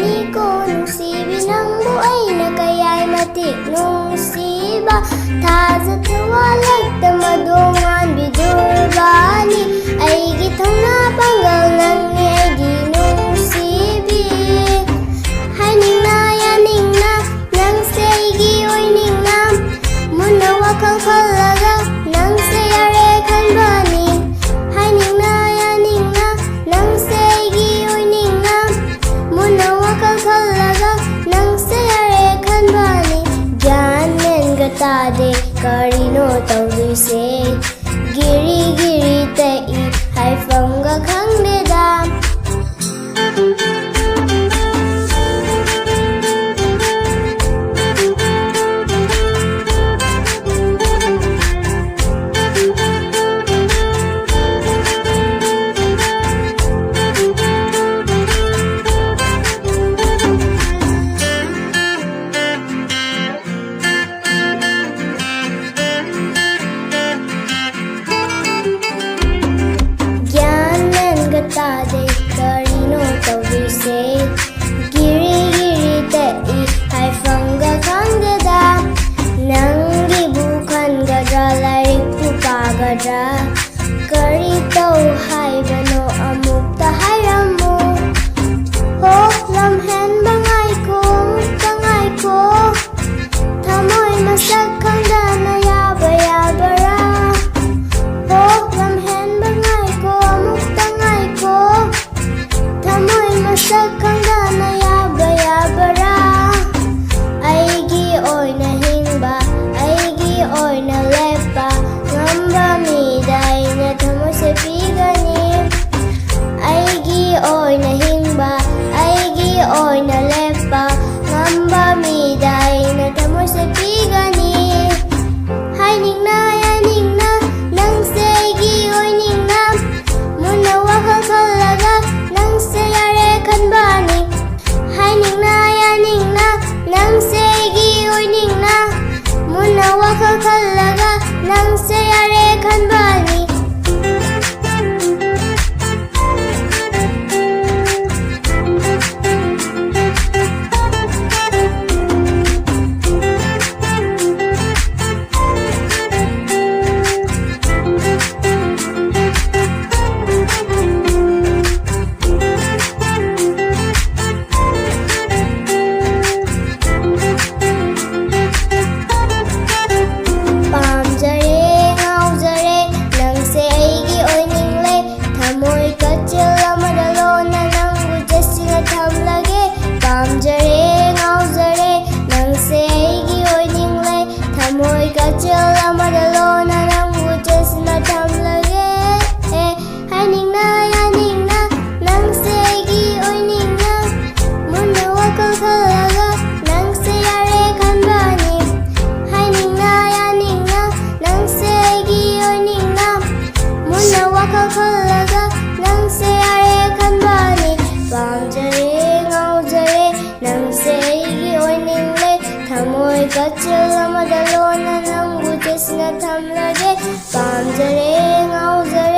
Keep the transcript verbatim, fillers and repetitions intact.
ꯅꯤꯀꯣ ꯅꯨꯡꯁꯤꯕꯤ ꯅꯪꯕꯨ ꯑꯩꯅ ꯀꯌꯥꯏ ꯃꯇꯤꯛ ꯅꯨꯡꯁꯤꯕ, ꯊꯥꯖ ꯊꯧꯋꯥ ꯂꯩꯇ ꯃꯗꯣ ꯉꯥꯟꯕꯤꯗꯨꯔꯕꯅꯤ꯫ ꯑꯩꯒꯤ ꯊꯧꯅꯥ ꯄꯥꯡꯒꯜ ꯅꯪꯅꯤ ꯑꯩꯒꯤ ꯅꯨꯡꯁꯤꯕꯤ, ꯍꯥꯏꯅꯤꯡꯅ ꯌꯥꯅꯤꯡꯅ ꯅꯪꯁꯦ ꯑꯩꯒꯤ ꯑꯣꯏꯅꯤꯡꯅ, ꯃꯨꯟꯅ ꯋꯥꯈꯜ ꯈꯜꯂꯒ ꯅꯪꯁꯦ ꯌꯥꯔꯦ ꯈꯟꯕꯅꯤ꯫ ꯍꯥꯏꯅꯤꯡꯅ ꯌꯥꯅꯤꯡꯅ ꯅꯪꯁꯦ ꯑꯩꯒꯤ ꯑꯣꯏꯅꯤꯡꯅ, ꯃꯨꯟꯅ ꯋꯥꯈꯜ ꯈꯜꯂꯒ ꯅꯪꯁꯦ ꯌꯥꯔꯦ ꯈꯟꯕꯅꯤ꯫ ꯒ꯭ꯌꯥꯟ ꯃꯦꯟꯒ ꯇꯥꯗꯦ ꯀꯔꯤꯅꯣ ꯇꯧꯗꯣꯏꯁꯦ, ꯒꯤꯔꯤ ꯒꯤꯔꯤ ꯇꯛꯏ ꯍꯥꯏꯐꯝꯒ ꯈꯪꯗꯦꯗ꯫ ꯒ꯭ꯌꯥꯟ ꯃꯦꯟꯒ ꯇꯥꯗꯦ ꯀꯔꯤꯅꯣ ꯇꯧꯗꯣꯏꯁꯦ, ꯒꯤꯔꯤ ꯒꯤꯔꯤ ꯇꯛꯏ ꯍꯥꯏꯐꯝꯒ ꯈꯪꯗꯦꯗ꯫ ꯅꯪꯒꯤꯕꯨ ꯈꯟꯒꯗ꯭ꯔꯥ ꯂꯥꯏꯔꯤꯛꯄꯨ ꯄꯥꯒꯗ꯭ꯔꯥ, ꯀꯔꯤ ꯇꯧ ꯍꯥꯏꯕꯅꯣ ꯑꯃꯨꯛꯇ ꯍꯥꯏꯔꯝꯃꯨ꯫ ꯍꯣ ꯂꯝꯍꯦꯟꯕ ꯉꯥꯏꯈꯣ ꯑꯃꯨꯛꯇ ꯉꯥꯏꯈꯣ, ꯊꯃꯣꯏ ꯃꯁꯛ ꯈꯪꯗꯅ ꯌꯥꯕ ꯌꯥꯕꯔꯥ? ꯍꯣ ꯂꯝꯍꯦꯟꯕ ꯉꯥꯏꯈꯣ ꯑꯃꯨꯛꯇ ꯉꯥꯏꯈꯣ, ꯊꯃꯣꯏ ꯃꯁꯛ ꯈꯪꯗꯅ ꯀꯆꯤꯜ ꯑꯃꯗ ꯂꯣꯟꯅ ꯅꯪꯕꯨ ꯆꯦꯠꯁꯤꯟꯅ ꯊꯝꯂꯒꯦ꯫ ꯄꯥꯝꯖꯔꯦ, ꯉꯥꯎꯖꯔꯦ꯫